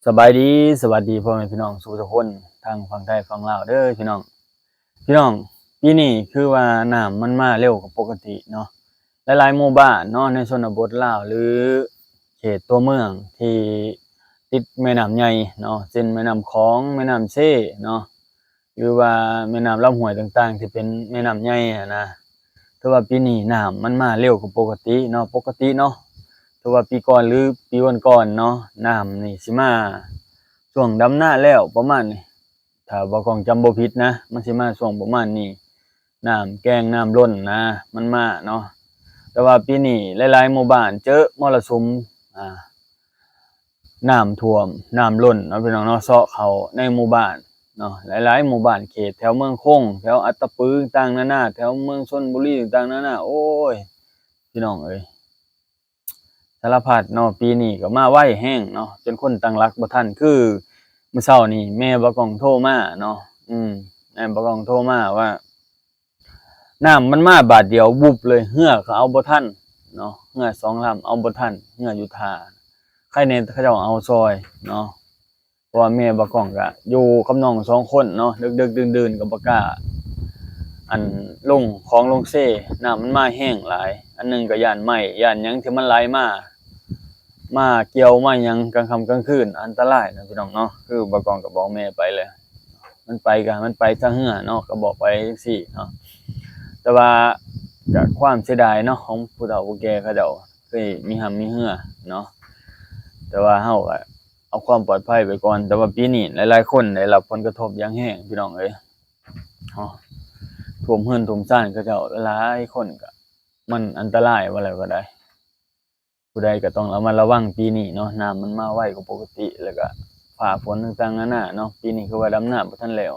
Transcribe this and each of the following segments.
ສະບາຍດີ ສະຫວັດດີພໍ່ແມ່ພີ່ນ້ອງສູ່ທຸກຄົນ ທັງຝັ່ງໄທຝັ່ງລາວເດີພີ່ນ້ອງ. ພີ່ນ້ອງ, ປີນີ້ຄືວ່ານ້ຳມັນມາເລັວກວ່າປົກກະຕິເນາະ. ຫຼາຍໆໝູ່ບ້ານເນາະ ໃນຊົນນະບົດລາວ ຫຼື ເຂດຕົວເມືອງທີ່ຕິດແມ່ນ້ຳໃຫຍ່ເນາະ ເຊັ່ນ ແມ່ນ້ຳຂອງ, ແມ່ນ້ຳເຊເນາະ ຫຼືວ່າແມ່ນ້ຳລຳຫ້ວຍຕ່າງໆ ທີ່ເປັນແມ່ນ້ຳໃຫຍ່ຫັ້ນນະ, ຖືວ່າປີນີ້ນ້ຳມັນມາເລັວກວ່າປົກກະຕິເນາະ, ປົກກະຕິເນາະ ຖືວ່າປີກ່ອນ ຫຼື ປີກ່ອນໆເນາະ ນ້ຳນີ້ຊິມາຊ່ວງດຳນາແລ້ວປະມານນີ້ ຖ້າບ່າວກ້ອງຈຳບໍ່ຜິດນະ ມັນຊິມາຊ່ວງປະມານນີ້ ນ້ຳແກ່ງນ້ຳລົ້ນນະ ມັນມາເນາະ. ແຕ່ວ່າປີນີ້ຫຼາຍໆໝູ່ບ້ານເຈີມໍລະສຸມ ອ່າ ນ້ຳຖ້ວມ ນ້ຳລົ້ນເນາະ ພີ່ນ້ອງເນາະ ເຊາະເຂົ້າໃນໝູ່ບ້ານເນາະ. ຫຼາຍໆໝູ່ບ້ານເຂດແຖວເມືອງຄົງ ແຖວອັດຕະປືຕ່າງໆນານາ ແຖວເມືອງຊົນບຸລີຕ່າງໆນານາ ໂອ້ຍ ພີ່ນ້ອງເອີຍ ສາລະພັດເນາະ. ປີນີ້ກໍມາໄວແຮງເນາະ ຈົນຄົນຕັ້ງຫຼັກບໍ່ທັນ. ຄືມື້ເຊົ້ານີ້ແມ່ບ່າວກ້ອງໂທມາເນາະ ອືມ ແມ່ບ່າວກ້ອງໂທມາວ່າ ນ້ຳມັນມາບາດດຽວວຸບເລີຍ ເຮືອກໍເອົາບໍ່ທັນເນາະ ເຮືອສອງລຳເອົາບໍ່ທັນ ເຮືອຢູ່ທ່າ. ໃຄແນ່ເຂົາເຈົ້າເອົາຊ່ອຍເນາະ ເພາະວ່າແມ່ບ່າວກ້ອງກະຢູ່ກັບນ້ອງສອງຄົນເນາະ ດຶກໆດື່ນໆກໍບໍ່ກ້າ ອັນ ລົງຂອງລົງເຊ ນ້ຳມັນມາແຮງຫຼາຍ. ອັນໜຶ່ງກໍຢ້ານໄມ້ ຢ້ານຫຍັງທີ່ມັນໄຫຼມາ ມາກ່ຽວມາຫຍັງກາງຄ່ຳກາງຄືນ ອັນຕະລາຍເນາະ ພີ່ນ້ອງເນາະ. ຄືບ່າວກ້ອງກໍບອກແມ່ໄປແລ້ວ ມັນໄປກໍໃຫ້ມັນໄປຊະເຮືອເນາະ ກໍບອກໄປຈັ່ງຊີ້ເນາະ. ແຕ່ວ່າກໍຄວາມເສຍດາຍເນາະ ຂອງຜູ້ເຖົ້າຜູ້ແກ່ເຂົາເຈົ້າເຄີຍມີຮ່ຳມີເຮືອເນາະ ແຕ່ວ່າເຮົາກໍເອົາຄວາມປອດໄພໄວ້ກ່ອນ. ແຕ່ວ່າປີນີ້ຫຼາຍໆຄົນໄດ້ຮັບຜົນກະທົບຢ່າງແຮງ ພີ່ນ້ອງເອີຍເນາະ ຖ້ວມເຮືອນຖ້ວມຊານເຂົາເຈົ້າ ຫຼາຍໆຄົນກໍ ມັນອັນຕະລາຍວ່າແລ້ວກໍໄດ້. ຜູ້ໃດກໍຕ້ອງລະມັດລະວັງປີນີ້ເນາະ ນ້ຳມັນມາໄວກວ່າປົກກະຕິ ແລ້ວກໍຟ້າຝົນຕ່າງໆນານາເນາະ. ປີນີ້ຄືວ່າດຳນາບໍ່ທັນແລ້ວ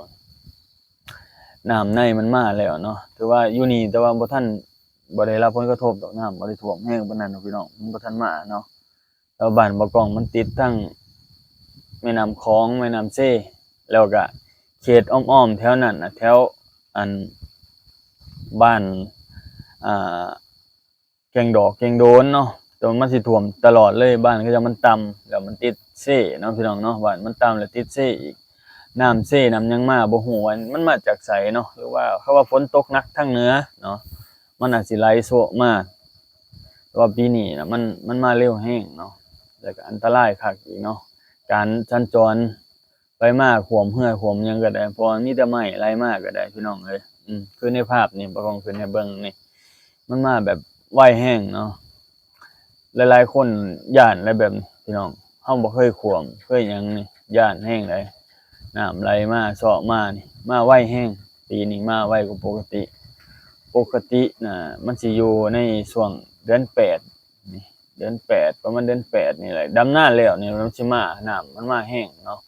ນ້ຳໃນມັນມາແລ້ວເນາະ ຖືວ່າຢູ່ນີ້ ແຕ່ວ່າບໍ່ທັນ ບໍ່ໄດ້ຮັບຜົນກະທົບດອກ ນ້ຳບໍ່ໄດ້ຖ້ວມແຮງປານນັ້ນເນາະ ພີ່ນ້ອງ ມັນບໍ່ທັນມາເນາະ. ແລ້ວບ້ານບ່າວກ້ອງມັນຕິດທັງແມ່ນ້ຳຂອງ ແມ່ນ້ຳເຊ ແລ້ວກໍເຂດອ້ອມໆແຖວນັ້ນນະ ແຖວ ອັນ ບ້ານ ອ່າ ແກ່ງດອກແກ່ງໂດນເນາະ ແຕ່ວ່າມັນຊິຖ້ວມຕະຫຼອດເລີຍ. ບ້ານເຂົາເຈົ້າມັນຕ່ຳ ແລ້ວມັນຕິດເຊເນາະ ພີ່ນ້ອງເນາະ ບ້ານມັນຕ່ຳແລ້ວຕິດເຊອີກ ນ້ຳເຊນ້ຳຫຍັງມາບໍ່ຮູ້ວ່າມັນມາຈາກໃສເນາະ ຫຼືວ່າເຂົາວ່າຝົນຕົກໜັກທາງເໜືອເນາະ ມັນອາດຊິໄຫຼໂຊະມາ. ແຕ່ວ່າປີນີ້ນະ ມັນ ມັນມາເລັວແຮງເນາະ ແລ້ວກໍອັນຕະລາຍຄັກອີກເນາະ ການສັນຈອນ ໄປມາຖ້ວມເຮືອຖ້ວມຫຍັງກໍໄດ້ ເພາະວ່າມີແຕ່ໄມ້ໄຫຼມາກໍໄດ້ ພີ່ນ້ອງເອີຍ. ອືມ ຄືໃນພາບນີ້ ບ່າວກ້ອງຂຶ້ນໃຫ້ເບິ່ງນີ້ ມັນມາແບບໄວແຮງເນາະ ຫຼາຍໆຄົນຢ້ານແຫຼະແບບນີ້ ພີ່ນ້ອງ ເຮົາບໍ່ເຄີຍຖ້ວມເຄີຍຫຍັງນີ້ ຢ້ານແຮງໃດ໋ ນ້ຳໄຫຼມາເຊາະມານີ້ ມາໄວແຮງ. ປີນີ້ມາໄວກວ່າປົກກະຕິ ປົກກະຕິນະ ມັນຊິຢູ່ໃນຊ່ວງເດືອນແປດນີ້ ເດືອນແປດ ປະມານເດືອນແປດນີ້ແຫຼະ ດຳນາແລ້ວນີ້ມັນຊິມາ ນ້ຳມັນມາແຮງເນາະ.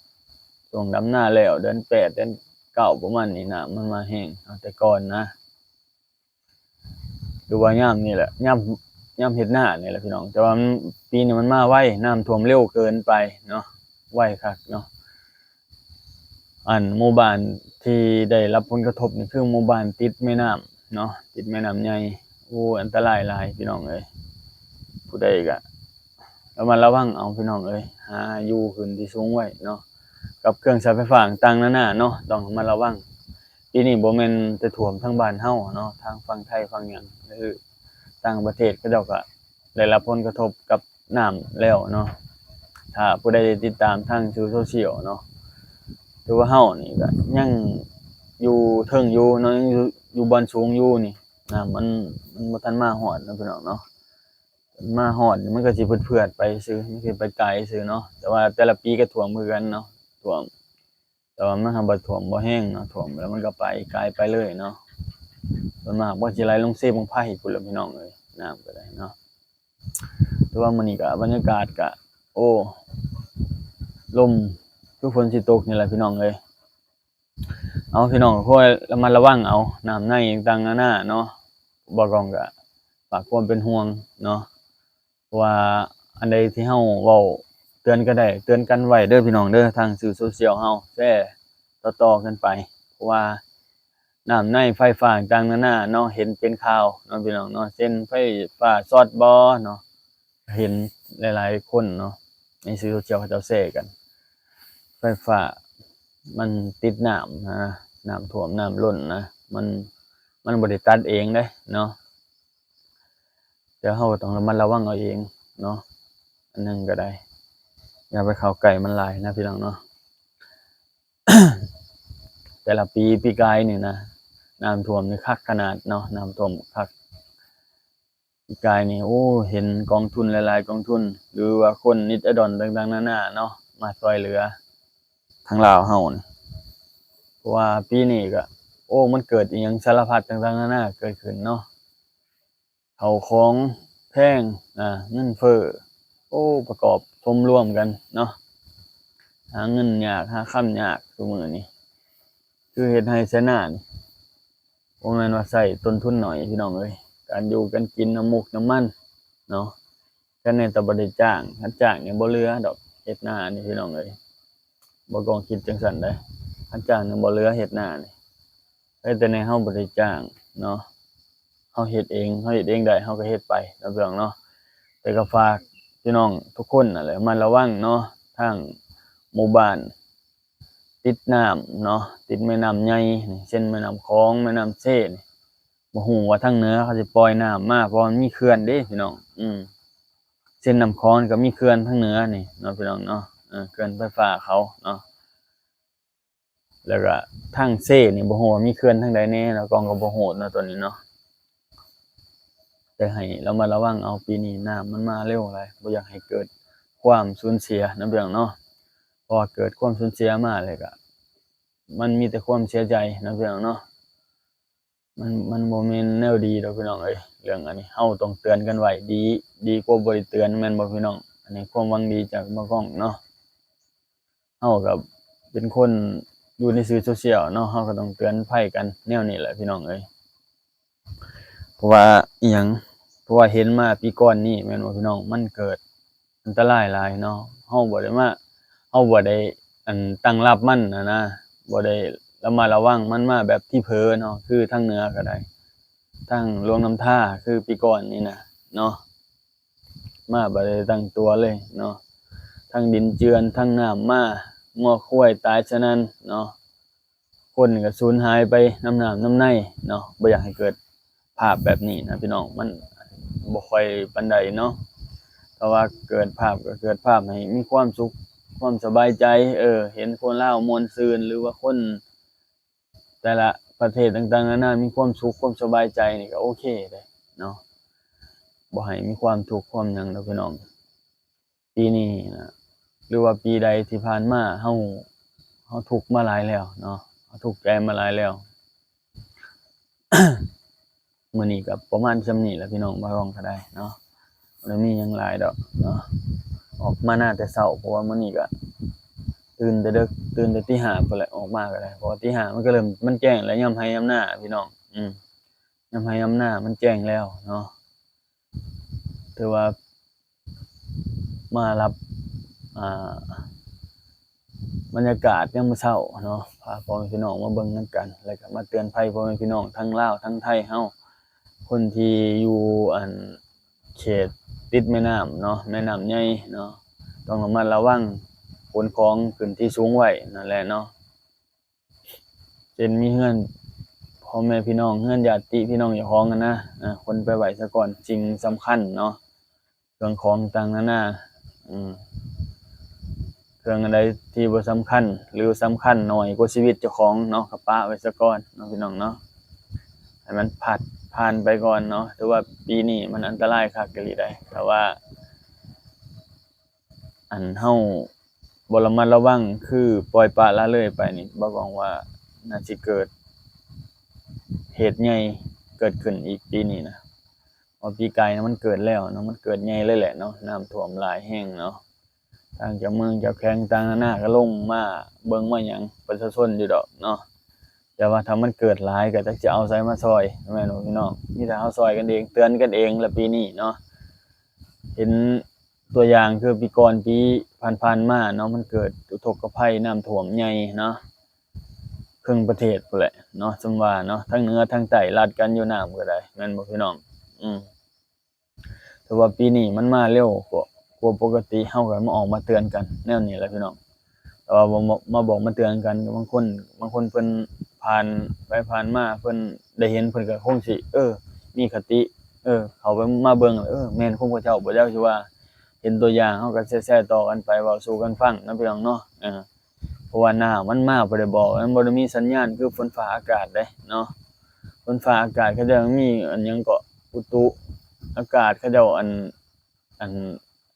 ຊ່ວງດຳນາແລ້ວ ເດືອນແປດ ເດືອນເກົ້າ ປະມານນີ້ ນ້ຳມັນມາແຮງເນາະ ແຕ່ກ່ອນນະ ຫຼືວ່າຍາມນີ້ແຫຼະ ຍາມ ຍາມເຮັດນານີ້ແຫຼະ ພີ່ນ້ອງ. ແຕ່ວ່າມັນ ປີນີ້ມັນມາໄວ ນ້ຳຖ້ວມເລັວເກີນໄປເນາະ ໄວຄັກເນາະ. ອັນ ໝູ່ບ້ານທີ່ໄດ້ຮັບຜົນກະທົບນີ້ ຄືໝູ່ບ້ານຕິດແມ່ນ້ຳເນາະ ຕິດແມ່ນ້ຳໃຫຍ່. ໂອ້ ອັນຕະລາຍຫຼາຍ ພີ່ນ້ອງເອີຍ ຜູ້ໃດກະ ລະມັດລະວັງເອົາ ພີ່ນ້ອງເອີຍ ຫາຢູ່ຂຶ້ນທີ່ສູງໄວ້ເນາະ ກັບເຄື່ອງໃຊ້ໄຟຟ້າຕ່າງໆນານາເນາະ ຕ້ອງລະມັດລະວັງ. ປີນີ້ບໍ່ແມ່ນແຕ່ຖ້ວມທາງບ້ານເຮົາເນາະ ທາງຝັ່ງໄທຝັ່ງຫຍັງ ຫຼືຕ່າງປະເທດ ເຂົາເຈົ້າກະໄດ້ຮັບຜົນກະທົບກັບນ້ຳແລ້ວເນາະ. ຖ້າຜູ້ໃດໄດ້ຕິດຕາມທາງສື່ໂຊຊຽວເນາະ ຖືວ່າເຮົານີ້ກະຍັງຢູ່ເທິງຢູ່ເນາະ ຍັງຢູ່ ຢູ່ບ່ອນສູງຢູ່ນີ້ ນ້ຳມັນ ມັນບໍ່ທັນມາຮອດເນາະ ພີ່ນ້ອງເນາະ. ມາຮອດນີ້ມັນກໍຊິເຜືອດໆໄປຊື່ ມັນຊິໄປໄກຊື່ເນາະ ແຕ່ວ່າແຕ່ລະປີກໍຖ້ວມຄືກັນເນາະ ຖ້ວມ ແຕ່ວ່າມັນຫາກບໍ່ຖ້ວມບໍ່ແຮງເນາະ ຖ້ວມແລ້ວມັນກໍໄປໄກໄປເລີຍເນາະ. ສ່ວນມາກມັນຊິໄຫຼລົງເຊບັ້ງໄຟພຸ້ນແຫຼະ ພີ່ນ້ອງເອີຍ ນ້ຳກໍໄດ້ເນາະ. ແຕ່ວ່າມື້ນີ້ກໍບັນຍາກາດກໍ ໂອ້ ລົມຄືຝົນຊິຕົກນີ້ແຫຼະ ພີ່ນ້ອງເອີຍ. ເອົາ ພີ່ນ້ອງກໍຄວນລະມັດລະວັງເອົາ ນ້ຳໃນຕ່າງໆນານາເນາະ. ບ່າວກ້ອງກໍຝາກຄວາມເປັນຫ່ວງເນາະ ເພາະວ່າອັນໃດທີ່ເຮົາເວົ້າເຕືອນກັນໄດ້ ເຕືອນກັນໄວ້ເດີພີ່ນ້ອງເດີ ທາງສື່ໂຊຊຽວເຮົາແຊຕໍ່ໆກັນໄປ ເພາະວ່ານ້ຳໃນໄຟຟ້າຕ່າງໆນານາເນາະ ເຫັນເປັນຂ່າວເນາະ ພີ່ນ້ອງເນາະ ເຊັ່ນໄຟຟ້າຊັອດບໍເນາະ ເຫັນຫຼາຍໆຄົນເນາະ ໃນສື່ໂຊຊຽວເຂົາເຈົ້າແຊກັນ. ໄຟຟ້າມັນຕິດນ້ຳນະ, ນ້ຳຖ້ວມ ນ້ຳລົ້ນນະ, ມັນ ມັນບໍ່ໄດ້ຕັດເອງເດ້ເນາະ, ແຕ່ເຮົາກໍຕ້ອງລະມັດລະວັງເອົາເອງເນາະ. ອັນໜຶ່ງກໍໄດ້ ຢ່າໄປເຂົ້າໃກ້ມັນຫຼາຍນະພີ່ນ້ອງເນາະ. ແຕ່ລະປີ ປີກາຍນີ້ນະ ນ້ຳຖ້ວມນີ້ຄັກຂະໜາດເນາະ, ນ້ຳຖ້ວມຄັກ. ປີກາຍນີ້ ໂອ້ ເຫັນກອງທຶນຫຼາຍໆກອງທຶນ ຫຼືວ່າຄົນນິດອະດອນຕ່າງໆນານາເນາະ ມາຊ່ວຍເຫຼືອທາງລາວເຮົານີ້. ເພາະວ່າປີນີ້ກໍ ໂອ້ ມັນເກີດອີ່ຫຍັງສາລະພັດຕ່າງໆນານາເກີດຂຶ້ນເນາະ, ເຂົ້າຂອງແພງ ອາ ເງິນເຟີ້ ໂອ້ ປະກອບສົມລວມກັນເນາະ, ຫາເງິນຍາກ ຫາຄຳຍາກຊຸມື້ນີ້. ຄືເຮັດໄຮ່ໄຖນານີ້ ບໍ່ແມ່ນວ່າໃຊ້ຕົ້ນທຶນໜ້ອຍພີ່ນ້ອງເອີຍ, ການຢູ່ການກິນ ນ້ຳມູກນ້ຳມັນເນາະ, ຄັນແມ່ນແຕ່ບໍ່ໄດ້ຈ້າງ, ຄັນຈ້າງນີ້ບໍ່ເຫຼືອດອກເຮັດນານີ້ພີ່ນ້ອງເອີຍ. ບໍ່ຕ້ອງຄິດຈັ່ງຊັ້ນເດ້, ຄັນຈ້າງນີ້ບໍ່ເຫຼືອເຮັດນານີ້. ເອີ ແຕ່ໃນເຮົາບໍ່ໄດ້ຈ້າງເນາະ, ເຮົາເຮັດເອງ, ເຮົາເຮັດເອງໄດ້ ເຮົາກໍເຮັດໄປເນາະພີ່ນ້ອງເນາະ. ແຕ່ກໍຝາກພີ່ນ້ອງທຸກຄົນນັ້ນແຫຼະ ລະມັດລະວັງເນາະ, ທາງໝູ່ບ້ານ ຕິດນ້ຳເນາະ, ຕິດແມ່ນ້ຳໃຫຍ່ ເຊັ່ນ ແມ່ນ້ຳຂອງ ແມ່ນ້ຳເຊນີ້ ບໍ່ຮູ້ວ່າທາງເໜືອເຂົາຊິປ່ອຍນ້ຳມາ ເພາະມັນມີເຂື່ອນເດ້ພີ່ນ້ອງ. ອືມ ເຊັ່ນນ້ຳຂອງນີ້ກໍມີເຂື່ອນທາງເໜືອນີ້ເນາະ ພີ່ນ້ອງເນາະ, ເອີ ເຂື່ອນໄຟຟ້າເຂົາເນາະ. ແລ້ວກໍທາງເຊນີ້ບໍ່ຮູ້ວ່າມີເຂື່ອນທາງໃດແດ່ເນາະ, ກ້ອງກໍບໍ່ຮູ້ເນາະ ຕອນນີ້ເນາະ. ແຕ່ໃຫ້ລະມັດລະວັງເອົາ, ປີນີ້ນ້ຳມັນມາເລັວຫຼາຍ, ບໍ່ຢາກໃຫ້ເກີດຄວາມສູນເສຍເນາະ ພີ່ນ້ອງເນາະ. ເພາະວ່າເກີດຄວາມສູນເສຍມາແລ້ວກໍ ມັນມີແຕ່ຄວາມເສຍໃຈເນາະ ພີ່ນ້ອງເນາະ, ມັນ ມັນບໍ່ແມ່ນແນວດີດອກ ພີ່ນ້ອງເອີຍ. ເລື່ອງອັນນີ້ເຮົາຕ້ອງເຕືອນກັນໄວ້ ດີ ດີກວ່າບໍ່ໄດ້ເຕືອນ ແມ່ນບໍ່ ພີ່ນ້ອງ? ອັນນີ້ຄວາມຫວັງດີຈາກບ່າວກ້ອງເນາະ. ເຮົາກໍເປັນຄົນຢູ່ໃນສື່ໂຊຊຽວເນາະ, ເຮົາກໍຕ້ອງເຕືອນໄພກັນແນວນີ້ແຫຼະ ພີ່ນ້ອງເອີຍ. ເພາະວ່າອີ່ຫຍັງ? ເພາະວ່າເຫັນມາປີກ່ອນນີ້ ແມ່ນບໍ່ ພີ່ນ້ອງ? ມັນເກີດອັນຕະລາຍຫຼາຍເນາະ, ເຮົາບໍ່ໄດ້ມາ ເຮົາບໍ່ໄດ້ ອັນ ຕັ້ງຮັບມັນຫັ້ນນະ, ບໍ່ໄດ້ລະມັດລະວັງມັນມາແບບທີ່ເຜີເນາະ, ຄືທາງເໜືອກໍໄດ້ ທາງຫຼວງນ້ຳທາ ຄືປີກ່ອນນີ້ນະເນາະ, ມາບໍ່ໄດ້ຕັ້ງຕົວເລີຍເນາະ, ທັງດິນເຈື່ອນ ທັງນ້ຳມາ ງົວຄວາຍຕາຍສະນັ້ນເນາະ. ຄົນກໍສູນຫາຍໄປນຳນ້ຳນຳໃນເນາະ. ບໍ່ຢາກໃຫ້ເກີດພາບແບບນີ້ນະພີ່ນ້ອງ, ມັນບໍ່ຄ່ອຍປານໃດເນາະ. ແຕ່ວ່າເກີດພາບກໍເກີດພາບໃຫ້ມີຄວາມສຸກ ຄວາມສະບາຍໃຈ, ເອີ ເຫັນຄົນລາວມ່ວນຊື່ນ ຫຼືວ່າຄົນແຕ່ລະປະເທດຕ່າງໆນານາມີຄວາມສຸກ ຄວາມສະບາຍໃຈນີ້ກໍໂອເຄເດ້ເນາະ, ບໍ່ໃຫ້ມີຄວາມທຸກຄວາມຫຍັງດອກພີ່ນ້ອງ. ປີນີ້ນະ ຫຼືວ່າປີໃດທີ່ຜ່ານມາ ເຮົາ ເຮົາທຸກມາຫຼາຍແລ້ວເນາະ, ເຮົາທຸກໃຈມາຫຼາຍແລ້ວ. ມື້ນີ້ກໍປະມານສ່ຳນີ້ແຫຼະພີ່ນ້ອງ, ບ່າວກ້ອງກໍໄດ້ເນາະ, ບໍ່ໄດ້ມີຫຍັງຫຼາຍດອກເນາະ. ອອກມານາແຕ່ເຊົ້າ ເພາະວ່າມື້ນີ້ກໍຕື່ນແຕ່ເດິກ ຕື່ນແຕ່ຕີຫ້າພຸ້ນແຫຼະ ອອກມາກໍໄດ້, ເພາະວ່າຕີຫ້າມັນກໍເລີ່ມ ມັນແຈ້ງແລ້ວ, ຍາມໄຮ່ຍາມນາພີ່ນ້ອງ, ອືມ ຍາມໄຮ່ຍາມນາມັນແຈ້ງແລ້ວເນາະ. ຖືວ່າມາຮັບ ອ່າ ບັນຍາກາດຍາມມື້ເຊົ້າເນາະ, ພາພໍ່ແມ່ພີ່ນ້ອງມາເບິ່ງນຳກັນ ແລ້ວກໍມາເຕືອນໄພພໍ່ແມ່ພີ່ນ້ອງທັງລາວທັງໄທເຮົາ, ຄົນທີ່ຢູ່ ອັນ ເຂດຕິດແມ່ນ້ຳເນາະ, ແມ່ນ້ຳໃຫຍ່ເນາະ, ຕ້ອງລະມັດລະວັງ ຂົນຂອງຂຶ້ນທີ່ສູງໄວ້ນັ້ນແຫຼະເນາະ. ເຊັ່ນມີເຮືອນພໍ່ແມ່ພີ່ນ້ອງ ເຮືອນຍາດຕິພີ່ນ້ອງເຈົ້າຂອງຫັ້ນນະ, ອາ ຂົນໄປໄວ້ສາກ່ອນ. ສິ່ງສຳຄັນເນາະ ເຄື່ອງຂອງຕ່າງນານາ, ອືມ ເຄື່ອງອັນໃດທີ່ບໍ່ສຳຄັນ ຫຼືສຳຄັນໜ້ອຍກວ່າຊີວິດເຈົ້າຂອງເນາະ ກໍປະໄວ້ສາກ່ອນເນາະ ພີ່ນ້ອງເນາະ, ໃຫ້ມັນພັດຜ່ານໄປກ່ອນເນາະ. ຖືວ່າປີນີ້ມັນອັນຕະລາຍຄັກອີ່ຫຼີໃດ໋ ຖ້າວ່າ ອັນເຮົາບໍ່ລະມັດລະວັງ ຄືປ່ອຍປະລະເລີຍໄປນີ້ ບາກອງວ່າໜ້າຊິເກີດເຫດໃຫຍ່ເກີດຂຶ້ນອີກປີນີ້ນະ. ເພາະປີກາຍນະມັນເກີດແລ້ວເນາະ, ມັນເກີດໃຫຍ່ເລີຍແຫຼະເນາະ, ນ້ຳຖ້ວມຫຼາຍແຮງເນາະ, ທາງເຈົ້າເມືອງເຈົ້າແຂວງຕ່າງໆນານາກໍລົງມາເບິ່ງມາຫຍັງປະຊາຊົນຢູ່ດອກເນາະ. ແຕ່ວ່າຖ້າມັນເກີດຫຼາຍກໍຈັກຊິເອົາໃສມາຊ່ອຍ ແມ່ນບໍ່ພີ່ນ້ອງ? ມີແຕ່ເຮົາຊ່ອຍກັນເອງ ເຕືອນກັນເອງລະປີນີ້ເນາະ. ເຫັນຕົວຢ່າງຄືປີກ່ອນ ປີຜ່ານໆມາເນາະ, ມັນເກີດອຸທົກກະໄພນ້ຳຖ້ວມໃຫຍ່ເນາະ ເຄິ່ງປະເທດພຸ້ນແຫຼະເນາະ ສ່ຳວ່າເນາະ, ທັງເໜືອທັງໃຕ້ລັດກັນຢູ່ນ້ຳກໍໄດ້ ແມ່ນບໍ່ພີ່ນ້ອງ? ອືມ ແຕ່ວ່າປີນີ້ມັນມາເລັວກວ່າ ກວ່າປົກກະຕິ, ເຮົາກໍມາອອກມາເຕືອນກັນແນວນີ້ແຫຼະພີ່ນ້ອງ. ເພ ແຕ່ວ່າບໍ່ ບໍ່ ມາບອກມາເຕືອນກັນ ບາງຄົນ ບາງຄົນເພິ່ນຜ່ານໄປຜ່ານມາ ເພິ່ນໄດ້ເຫັນ ເພິ່ນກໍຄົງຊິ ເອີ ມີຄະຕິ ເອີ ເຂົ້າໄປ ມາເບິ່ງ ເອີ ແມ່ນຄວາມເຂົາເຈົ້າບໍ່ ຈັກຊິວ່າ ເຫັນຕົວຢ່າງ ເຮົາກໍແຊໆຕໍ່ກັນໄປ ເວົ້າສູ່ກັນຟັງເນາະ ພີ່ນ້ອງເນາະ ເອີ ເພາະວ່ານ້ຳມັນມາບໍ່ໄດ້ບອກ ມັນບໍ່ໄດ້ມີສັນຍານຄືຝົນຟ້າອາກາດເດ້ເນາະ ຝົນຟ້າອາກາດເຂົາເຈົ້າມີອັນຫຍັງເກາະ ອຸຕຸອາກາດ ເຂົາເຈົ້າອັນ ອັນ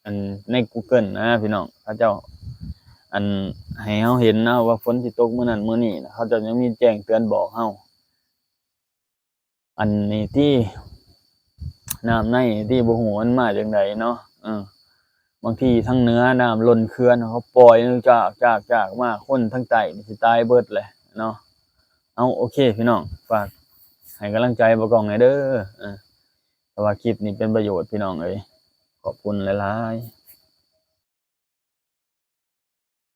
ອັນໃນ Google ນະພີ່ນ້ອງ ເຂົາເຈົ້າ ອັນ ໃຫ້ເຮົາເຫັນເນາະວ່າຝົນຊິຕົກມື້ນັ້ນມື້ນີ້ນະ ເຂົາເຈົ້າຍັງມີແຈ້ງເຕືອນບອກເຮົາ ອັນນີ້ຕິ ນ້ຳໃນຕິ ບໍ່ຮູ້ມັນມາຈັ່ງໃດເນາະ ເອີ ບາງທີທາງເໜືອນ້ຳລົ້ນເຂື່ອນ ເຂົາປ່ອຍຈາກ ຈາກ ຈາກມາ ຄົນທາງໃຕ້ນີ້ຊິຕາຍເບິດແຫຼະເນາະ ເອົາ ໂອເຄ ພີ່ນ້ອງ ຝາກໃຫ້ກຳລັງໃຈບ່າວກ້ອງແດ່ເດີ ເອີ ແຕ່ວ່າຄລິບນີ້ເປັນປະໂຫຍດ ພີ່ນ້ອງເອີຍ ຂອບຄຸນຫຼາຍໆ.